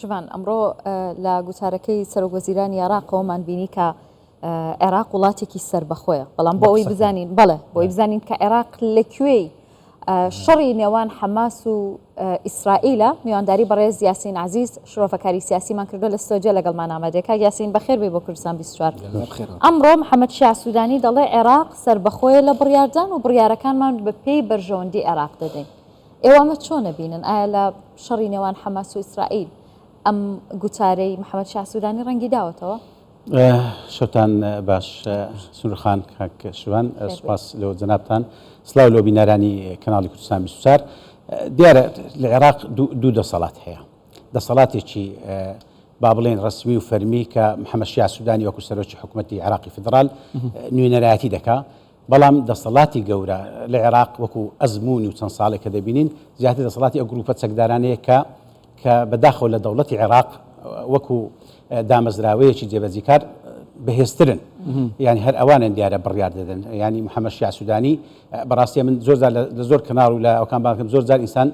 شڤان، ئەمڕۆ لە گوتارەکەی سەرۆک وەزیرانی عێراقەوەمان بینی کە عێراق وڵاتێکی سەربەخۆیە، بەڵام بۆ ئەوەی بزانین بەڵێ بۆی بزانین کە عێراق لە کوێی شەڕی نێوان حەماس و ئیسرائیلە، میوانداری بەڕێز یاسین عەزیز شرۆڤەکاری سیاسیمان کردو لە ستۆدیۆ لەگەڵمان ئامادەیە. کاک یاسین بەخێر بێی بۆ کوردستان 24. ئەمڕۆ محەممەد شیاع سوودانی دەڵێ عێراق سەربەخۆیە لە بڕیاردان و بڕیارەکانمان بە پێی بەرژەوەندی عێراق دەدەین. ئێوە ئەمە چۆن ئەبینن؟ ئایا لە شەڕی نێوان حەماس و ئیسرائیل ئەم گوتارەی محەممەد شیاع سوودانی ڕەنگی داوەتەوە؟ شەوتان باش سنور خان کاک شوان سوپاس لۆ جەنابتان سلاو لۆ بینەرانی کەناڵی کوردستان 24 دیارە لە عێراق دوو دەسەڵات هەیە دەسەڵاتێکی با بڵێن ڕسمی و فەرمی کە محەممەد شیاع سوودانی وەکو سەرۆکی حکوومەتی عێراقی فیدڕال نوێنەرایەتی دەکا بەڵام دەسەڵاتی گەورە لە عێراق وەکو ئەزموونی و چەند ساڵێک کە دەبینین زیاتر دەسەڵاتی ئەو گروپە چەکدارانەیە کە کە بەداخەوە لە دەوڵەتی عێراق وەکو دامەزراوەیەکی جێبەجیکار بەهێزترن یعنی هەر ئەوانن دیارە بڕیار دەدەن ینی محەممەد شیاع سوودانی بەڕاستی من زۆر جار لە زۆر کەناڵ و لە ئەوکان بانکم زۆر جار ئینسان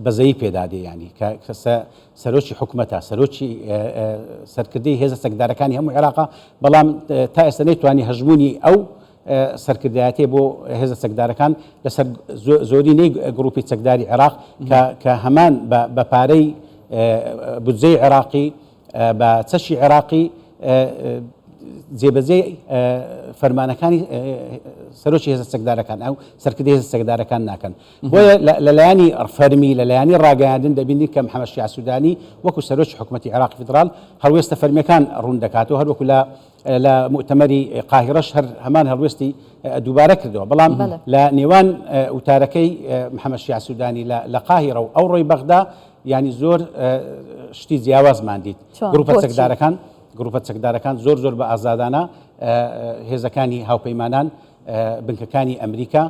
بەزەیی پێدادێ ینی کە کەسە سەرۆکی حکومەتە سەرۆکی سەرکردەی هێزە چەکدارەکانی هەموو عێراقا بەڵام تا ئێستا نەیتوانی هەژموونی ئەو سەرکردایەتیە بۆ هێزە چەکدارەکان لەسەر زۆرینەی گروپی چەکداری عێراق کە هەمان بە پارەی بودجەی عێراقی بە چەکی عێراقی جێبەجێی فەرمانەکانی سەرۆکی هێزە چەکدارەکان ئەو سەرکردەی هێزە چەکدارەکان ناکەن بۆیە لەلایەنی فەرمی لەلایەنی ڕاگەیاندن دەبینین کە محەممەد شیاع سوودانی وەکو سەرۆکی حکوومەتی عێراقی فیدراڵ هەڵوێستە فەرمیەکان ڕوون دەکاتەوە هەروەکو لە لە موئتەمەری قاهیڕەش هەر هەمان هەڵوێستی دووبارە کردەوە، بەڵام لە نێوان وتارەکەی محەمەد شیاع سوودانی لە قاهیڕە و ئەوڕۆی بەغدا یانی زۆر شتی جیاوازمان دیت. گروپە چەکدارەکان گروپە چەکدارەکان زۆر زۆر بە ئازادانە هێزەکانی هاوپەیمانان بنکەکانی ئەمریکا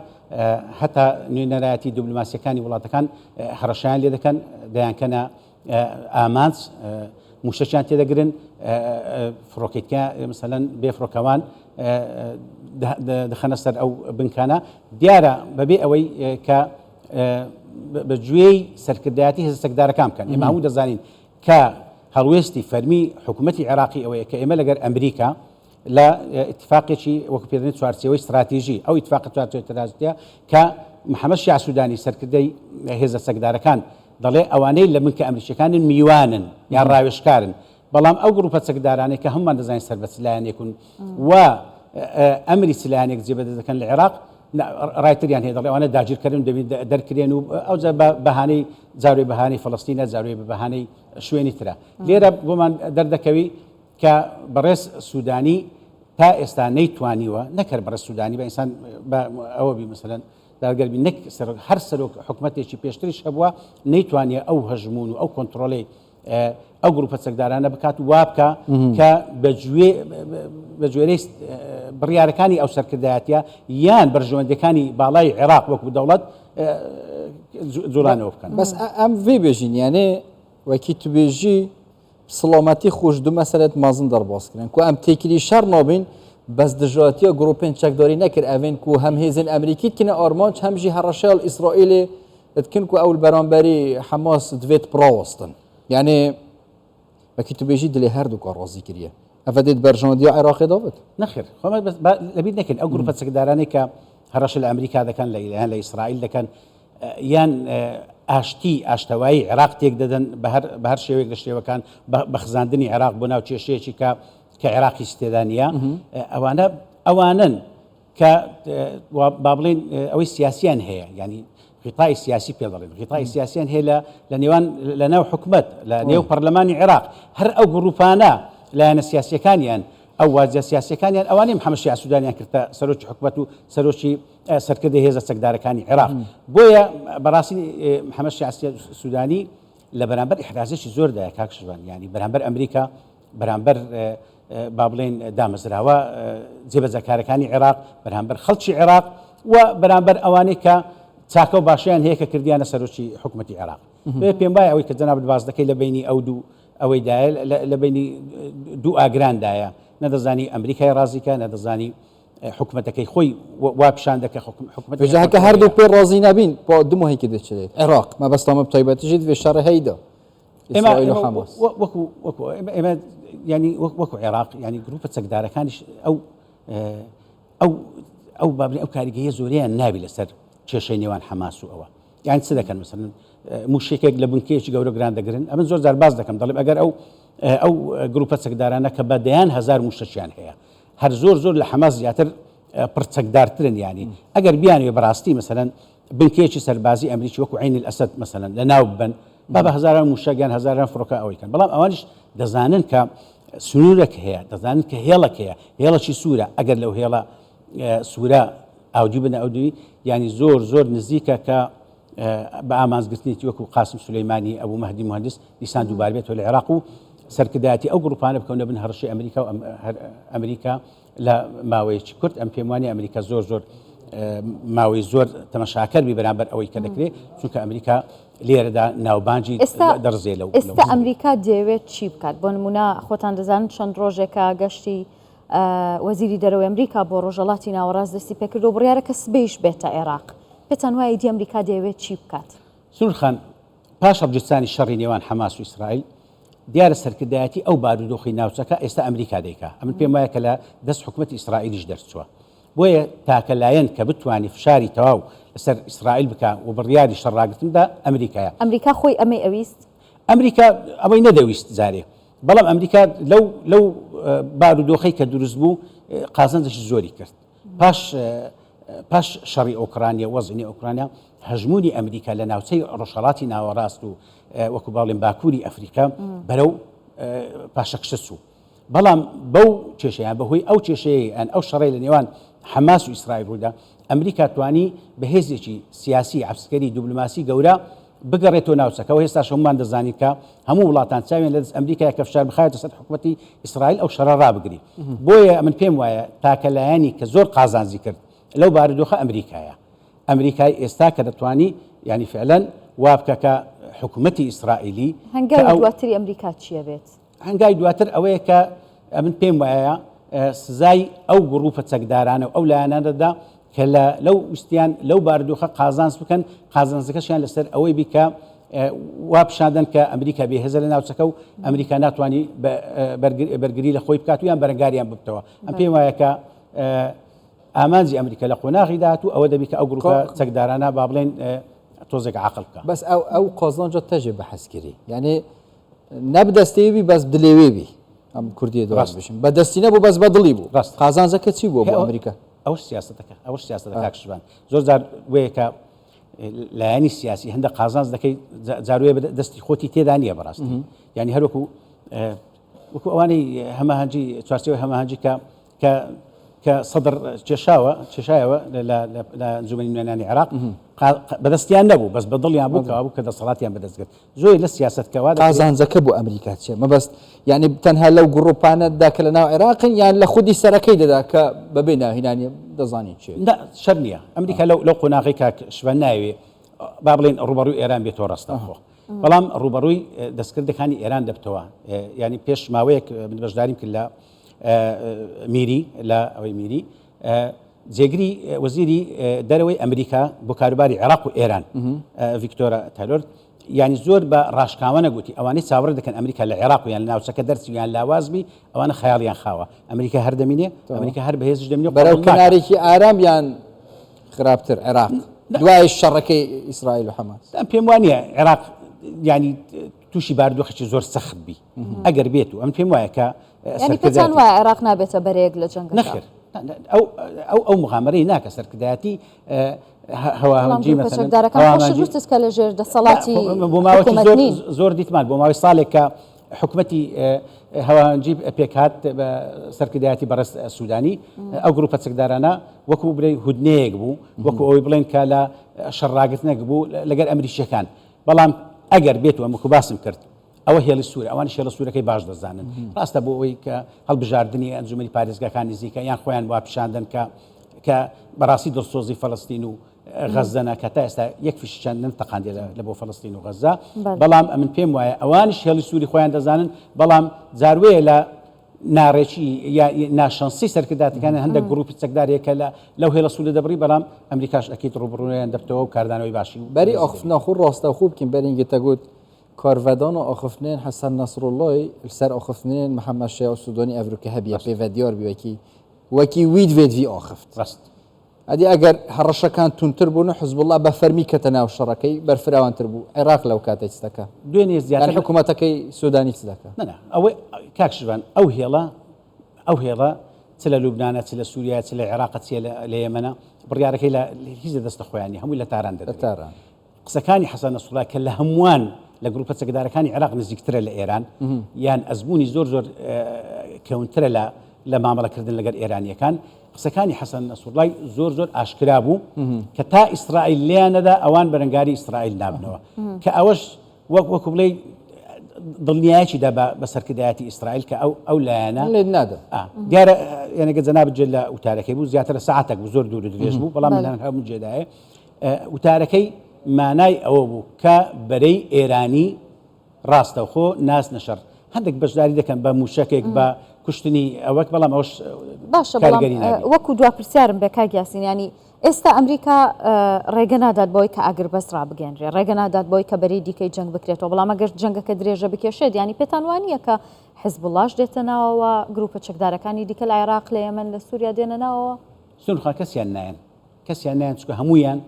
هەتا نوێنەرایەتی دیبلۆماسیەکانی وڵاتەکان هەڕەشەیان لێ دەکەن دەیانکەنە ئامانج موشەکیان تێدەگرن فڕۆکەیتکە مەسەلەن بێ فڕۆکەوان دەخەنە سەر ئەو بنکانە دیارە بەبێ ئەوەی کە بە گوێی سەرکردایەتی هێزە چەکدارەکان بکەن ئێمە هەموو دەزانین کە هەڵوێستی فەرمی حکوومەتی عێراقی ئەوەیە کە ئێمە لەگەر ئەمریکا لە ئیتفاقێکی وەکو پێدەنێت چوارچێوەی ستراتیژی ئەو ئیتفاقە چوارچێوەی ستراتیژیە کە محەممەد شیاع سوودانی سەرکردەی هێزە چەکدارەکان دەڵێ ئەوانەی لە بنکە ئەمریکیەکانن میوانن یان ڕاوێژکارن، بەڵام ئەو گروپە چەکدارانەی کە هەموومان دەزانین سەر بە چ لایەنێکن و ئەمری چ لایەنێک جێبەجێ دەکەن لە عێراق، ڕای تریان هەیە دەڵێ ئەوانە داگیرکەرن دەبێت دەرکرێن و ئەوجا بە بەهانەی جارێ بەهانەی فەڵەستینە جارێ بە بەهانەی شوێنی ترە. لێرە بۆمان دەردەکەوی کە بەڕێز سوودانی تا ئێستا نەیتوانیوە نەک هەر بەڕێز سوودانی بە ئینسان بە ئەوە بی مەسەلەن دادگەر بی نەک سەرۆک هەر سەرۆک حکومەتێکی پێشتریش هەبووە نەیتوانیە ئەو هەژموون و ئەو کۆنترۆڵەی ئەو گروپە چەکدارانە بکات وا بکە کە بە گوێرەی بڕیارەکانی ئەو سەرکردایەتە یان بەرژەوەندەکانی باڵای عێراق وەکو دەوڵەت جوڵانەوە بکەن بەس ئەم vê bêjin yanê wekî tu bêjî سڵامەتی خۆش دو مەسەلەت مەزن دەرباز کرن کو ئەم تێکلی شەڕ نابین بەس دژایەتیا گروپێن چەکداری نەکرد ئەڤێن کو هەم هێزێن ئەمریکی دکنە ئارمانج هەم ژی هەڕەشەیال ئیسرائیلێ دکن کو ئەو بەرامبەری حەماس دڤێت پڕاوەستن یانێ وەکی تو بێژی دلێ هەردووکا ڕازی کریە ئەڤە دێت بەرژەوەندیا عێراقێ دابێت. نەخێر خۆ بەس با لەبیر نەکەین ئەو گروپە چەکدارانەی کە هەڕەشە لە ئەمریکا دەکەن لە یان لە ئیسرائیل دەکەن یان ئاشتی ئاشتەوایی عێراق تێک دەدەن بە هەر شێوەیەک لە شێوەکان بە خزاندنی عێراق بۆ ناو کێشەیەکی کە کە عێراق هیچ تێدا نییە ئەوانە ئەوانن کە با بڵێن ئەوەی سیاسیان هەیە ینی غیتای سیاسی پێ دەڵێن غیتای سیاسیان هەیە لە نێوان لە ناو حکومت لە نێو پەرلەمانی عێراق هەر ئەو گروپانە لایەنە سیاسیەکانیان ئەو وازە سیاسەکانیان ئەوانەی محەممەد شیاع سوودانیان کردە سەرۆکی حکومت و سەرۆکی سەرکردەی هێزە چەکدارەکانی عێراق. بۆیە بەڕاستی محەمەد شیاع سودانی لە بەرامبەر ئیحراجێکی زۆردایە کاک شڤان، یانی بەرامبەر ئەمریکا، بەرامبەر با بڵێین دامەزراوە جێبەجێکارەکانی عێراق، بەرامبەر خەڵکی عێراق و بەرامبەر ئەوانەی کە چاکە و باشیان هەیە کە کردیانە سەرۆکی حکوومەتی عێراق. بۆیە پێم وایە ئەوەی کە جەنابت باس دەکەی لە بەینی ئەو دوو ئەوەی دایە لە بەینی دوو ئاگراندایە، نەدەزانی ئەمریکای ڕازیکە، نەدەزانی حکومەتەکەی خۆی وا پیشان دەکە حکومەت بێژە هەکە هەردوو پێ ڕازی نەبین بۆ دو مهی کە دەچێت عێراق مەبەستامە بتایبەتیژیت وێ شەڕ هەیدا. ئیسرائیل و حەماس. وەکو وەکو ئێمە ینی وەکو عێراق ینی گروپە چەکدارەکانیش ئەو ئەو ئەو بابلی ئەو کاریگەیە زۆریان نابی لەسەر کێشەی نێوان حەماس و ئەوە یان چ دەکەن مثلەن موشێکێک لە بنکەیەکی گەورە گران دەگرن ئەمن زۆر جار باز دەکەم دەڵێم ئەگەر ئەو ئەو گروپە چەکدارانە کە بە دەیان هەزار موشەکیان هەیە هەر زۆر زۆر لە حەماس زیاتر پڕچەکدارترن یانی ئەگەر بیانوێ بەڕاستی مەسەلەن بنکەیەکی سەربازی ئەمریکی وەکو عین الاسد مەسەلەن لە ناو ببەن با بە هەزاران موشەک یان هەزاران فڕۆکە ئەوەی کەن بەڵام ئەوانیش دەزانن کە سنوورێک هەیە دەزانن کە هێڵێک هەیە هێڵێکی سوورە ئەگەر لەو هێڵە سوورە ئاودی بنە ئەودوی ینی زۆر زۆر نزیکە کە بە ئامانجگرتنێکی وەکو قاسم سولەیمانی، ئەبو مەهدی موهەندس دیسان دووبارە بێتەوە لە عێراق و سەرکردایەتی ئەو گروپانە بکەونە بن هەڕەشەی ئەمریکا و ئەمریکا لە ماوەیەکی کورت ئەم پێم وانیە ئەمریکا زۆر زۆر ماوەی زۆر تەمەشاکەر بی بەرامبەر ئەوەی کە دەکرێت چونکە ئەمریکا لێرەدا ناوبانجی دەڕزێ لەو ئێستا ئەمریکا دەیەوێت چی بکات بۆ نمونە خۆتان دەزانن چەند ڕۆژێکە گەشتی وەزیری دەرەوەی ئەمریکا بۆ ڕۆژهەڵاتی ناوەڕاست دەستی پێکردو بڕیارە کە سبەیش بێتە عێراق. پێتان وایە ئیدی ئەمریکا دەیەوێت چی بکات؟ سنور خان، پاش هەڵگیرسانی شەڕی نێوان حەماس و ئیسرائیل، دیارە سەرکردایەتی ئەو بارودۆخی ناوچەکە ئێستا ئەمریکا دەیکا. ئەمن پێم وایە کە لە دەست حکومەتی ئیسرائیلیش دەرچووە. بۆیە تاکە لایەن کە بتوانی فشاری تەواو لەسەر ئیسرائیل بکا و بڕیاری شەڕ ڕاگرتن بدا، ئەمریکایە. ئەمریکا خۆی ئەمەی ئەویست؟ ئەمریکا ئەوەی نەدەویست جارێ. بەڵام ئەمریکا لەو لەو بارودۆخەی کە دروست بوو قازانجێکی زۆری کرد پاش پاش شەڕی ئۆکرانیا وەزنی ئۆکرانیا هەژمونی ئەمریکا لە ناوچەی ڕۆژهڵاتی ناوەڕاست و وەکو باڵێن باکووری ئەفریقا بەرەو پاشەکشە چوو بەڵام بەو کێشەیان بەهۆی ئەو کێشەیە ئەن ئەو شەڕی لە نێوان حەماس و ئیسرائیل ڕوودا ئەمریکا توانی بەهێزێکی سیاسی عسکەری دیبلوماسی گەورە بگەڕێتەوە ناوچەکە و هێستاش هەموومان دەزانین کە هەموو وڵاتان چاویان لەدەست ئەمریکایە کە فشار بخاتە سەر حکوومەتی ئیسرائیل ئەو شەڕە ڕابگری بۆیە من پێم وایە تاکە لایەنی کە زۆر قازانجی کرد لەو بارودۆخە ئەمریکایە ئەمریکای ئێستا کە دەتوانی ینی فعلەن وا بکە کە حکوومەتی ئیسرائیلی هەنگاوی دواتری ئەمریکا چییە بێت؟ هەنگاوی دواتر ئەوەیە کە ئەمن پێم وایە سزای ئەو گروپە چەکدارانە و ئەو لایەنانە دەدا کە لە لەو ویستیان لەو باردۆخە قازانج بکەن قازانجەکەشیان لەسەر ئەوەی بی کە وا پیشاندەن کە ئەمریکا بێهێزە لە ناوچەکە و ئەمریکا ناتوانانی بەرگری لە خۆی بکات و یان بەرەنگاریان ببتەوە ئەم پێم وایە کە ئامانجی ئەمریکا لە قۆناغی داهاتوو ئەوە دەبی کە ئەو گروپە چەکدارانە با بڵێن تۆزێک عقل بکە بەس ئەو ئەو قازانجە تەژێ بە حەزکردی یعنی نە بدەستێ بی بەس دلێوێ بی ئەم کوردیە دوڕاست بشم بە دەستی نەبوو بەس بە دڵی بوو ڕاست قازانجەکە چی بووە بۆ ئەمریکا ئەو سیاستەکە ئەو سیاستە کاک شوان زۆر جار وەیەکە لایەنی سیاسی هەندە قازانج دەکەی جاروێ دەستی خۆتی تێدا نییە بەڕاستی یعنی هەروەکو وەکو ئەوانەی هەماهەنگی چوارچێوەی هەماهەنگی کە کە کە سەدر کێشاوە کێشایەوە لە ئەنجومەنی نوێنانی عێراق بەدەستیان نەبوو بەس بە دڵیان بوو کەوا بوو کە دەسەڵاتیان بەدەست گرت زۆر لە سیاسەت کەوا قازانجەکە بۆ ئەمریکا چیە مەبەست یعنی تەنها لەو گروپانە دا کە لە ناو عێراقن یان لە خودی سەرەکەی دەدا کە بەبێ ناوهینانی دەزانین چیە شەر نییە ئەمریکا لەو لەو قۆناغی کاک شوان ناوێ با بڵێن ڕوبەڕووی ئێران بێتەوە ڕاستەوخۆ بەڵام ڕوبەڕووی دەستکردەکانی ئێران دەبتەوە ینی پێش ماوەیەک من بەشداریم کرد لە میری لە ئەوەی میری جێگری وەزیری دەرەوەی ئەمریکا بۆ کاروباری عێراق و ئێران ڤیکتۆرە تایلۆر ینی زۆر بە ڕاشکاوانە گوتی ئەوانەی چاوەڕێ دەکەن ئەمریکا لە عێراق و یان لە ناوچەکە دەرچی یان لاواز بی ئەوانە خەیاڵیان خاوە ئەمریکا هەر دەمینێ ئەمریکا هەر بەهێزش دەمینێ بەرەو کنارێکی ئارام یان خراپتر عێراق دوای شەڕەکەی ئیسرائیل و حەماس پێم وانە عێراق ینی تووشی باردۆخێکی زۆر سەخت بی ئەگەر بێت و ئەم پێم وایە کە یانی پێتان وایە عێراق نابێتە بەرەیەک لە جەنگەکە؟ نەخێر ئەو ئەو ئەو مغامرەی ناکە سەرکردایەتی هەواهەنگی مەسەلەن چەکدارەکان خۆشت وتت کە لە ژێر دەسەڵاتی بۆ ماوەی زۆر زۆر دیتمان بۆ ماوەی ساڵێک کە حکومەتی هەواهەنگی پێکهات بە سەرکردایەتی بەڕێز سوودانی ئەو گروپە چەکدارانە وەکو برەی هودنەیەک بوو وەکو ئەوەی بڵێن کە لە شەڕ ڕاگرتنێک بوو لەگەر ئەمریکیەکان بەڵام ئەگەر بێت و ئەمەکو باسم کرد ئەوە هێڵی سوورە، ئەوانیش هێڵە سوورەکەی باش دەزانن. ڕاستە بۆ ئەوەی کە هەڵبژاردنی ئەنجومەنی پارێزگاکان نزیکە، یان خۆیان وا پیشاندەن کە کە بەڕاستی دڵسۆزی فەلەستین و غەززەنە کە تا ئێستا یەک فیشکیان نەتەقاندیە لە بۆ فەلەستین و غەززە. بەڵام ئەمن پێم وایە ئەوانیش هێڵی سووری خۆیان دەزانن، بەڵام جاروەیە لە ناڕێکی یا ناشەنسی سەرکرداتەکان هەندێک گروپی چەکدار هەیە کە لە لەو هێڵە سوورە دەبڕی، بەڵام ئەمریکاش ئەکید ڕووبڕوویان دەبتەوە و کاردانەوەی باشی بەری ئاخفتنا خو ڕاستەوخۆ بکەین بەرینگە تەگوت. کارڤەدان و ئاخفتنێن حەسەن نەسروڵڵای لەسەر ئاخفتنێن محەممەد شیاع سوودانی ئەڤروکە هەبیە پێ ڤە دیار بی وەکی وەکی وی دڤێت ڤی ئاخفت. ڕاست. ئەدی ئەگەر هەڕەشەکان توندتر بوون و حزبوڵڵا بە فەرمی کەتە ناو شەڕەکەی بەرفراوانتر بوو، عێراق لەو کاتەی چ دەکا؟ دوێنێ زیاتر یان حکوومەتەکەی سوودانی چ دەکا؟ نا نا ئەوەی کاک شڤان ئەو هێڵە ئەو هێڵە چ لە لوبنانە چ لە سووریا چ لە عێراقە چیە لە یەمەنە بڕیارەکەی لە هیچ لە دەستە خۆیان نیە هەمووی لە تاران دەدرێت. لە تاران. قسەکانی حەسەن نەسروڵا کە لە هەمووان لە گروپە چەکدارەکانی عێراق نزیکترە لە ئێران یان ئەزموونی زۆر زۆر کەونترە لە لە مامەڵەکردن لەگەر ئێرانیەکان قسەکانی حەسەن نەسروڵای زۆر زۆر ئاشکرا بوو کە تا ئیسرائیل لێیان نەدا ئەوان بەرەنگاری ئیسرائیل نابنەوە کە ئەوەش وەک وەکو بڵێ دڵنیایەکی دا بە سەرکردایەتی ئیسرائیل کە ئەو ئەو لایەنە لێت نادەم دیارە یانەگە جەنابت جێ لە وتارەکەی بوو زیاتر لە سەعاتێک بوو زۆر دوور و درێژ بوو بەڵام من هەموو جێدایە وتارەکەی مانای ئەوە بوو کە بەرەی ئێرانی ڕاستەوخۆ ناچنە شەڕ، هەندێک بەشداری دەکەن بە مووشەکێک، بە کوشتنی ئەوەک، بەڵام ئەوەش باشە بەڵام کاریگەری نابێت. وەکو دوا پرسیارم بێ کاک یاسین یانی ئێستا ئەمریکا ڕێگە نادات بەوەی کە ئاگربەست ڕابگەیەنرێ ڕێگە نادات بەوەی کە بەرەی دیکەی جەنگ بکرێتەوە بەڵام ئەگەر جەنگەکە درێژە بکێشێت یانی پێتان وانییە کە حزبوڵاش دێتە ناوەوە گروپە چەکدارەکانی دیکە لە عێراق لە یەمەن لە سووریا دێنە ناوەوە؟ سنوور خان کەسیان نایەن. کەسیان نایەن چونکە هەموویان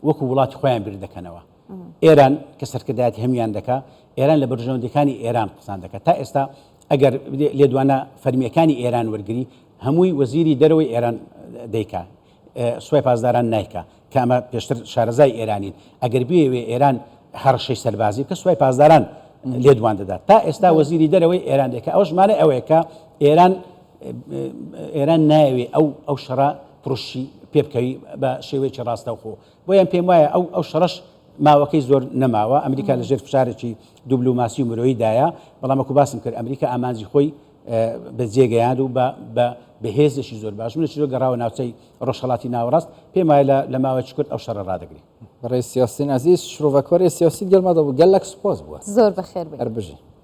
وەکو وڵاتی خۆیان بیر دەکەنەوە ئێران کە سەرکردایەتی هەمویان دەکا ئێران لە بەرژەوەندیەکانی ئێران قسان دەکات تا ئێستا ئەگەر لێدوانە فەرمیەکانی ئێران وەرگری هەمووی وەزیری دەرەوەی ئێران دەیکا سوپای پاسداران نایکا کە ئەمە پێشتر شارەزای ئێرانین ئەگەر بێوێ ئێران هەڕەشەی سەربازی بکە سوپای پاسداران لێدوان دەدات تا ئێستا وەزیری دەرەوەی ئێران دەکە ئەوش مانای ئەوەیە کە ئێران ئێران نایەوێ ئەو ئەو شەڕە پڕشی پێ بکەوی بە شێوەیەکی ڕاستەوخۆ بۆیان پێم وایە ئەو ئەو شەڕەش ماوەکەی زۆر نەماوە ئەمریکا لە ژێر فشارێکی دوبلوماسی و مرۆیی دایە بەڵام وەکو باسم کرد ئەمریکا ئامانجی خۆی بەجێگەیاند و بە بە بەهێزێکی زۆر باش منێکی زۆر گەڕاوە ناوچەی ڕۆژهەڵاتی ناوەڕاست پێم وایە لە لە ماوەیەکی کورت ئەو شەڕە ڕادەگری. بەڕێز یاسین عەزیز شرۆڤەکاری سیاسی گەلمەدا بوو گەلەک سوپاس بووە. زۆر بەخێر بێی. هەر بژی.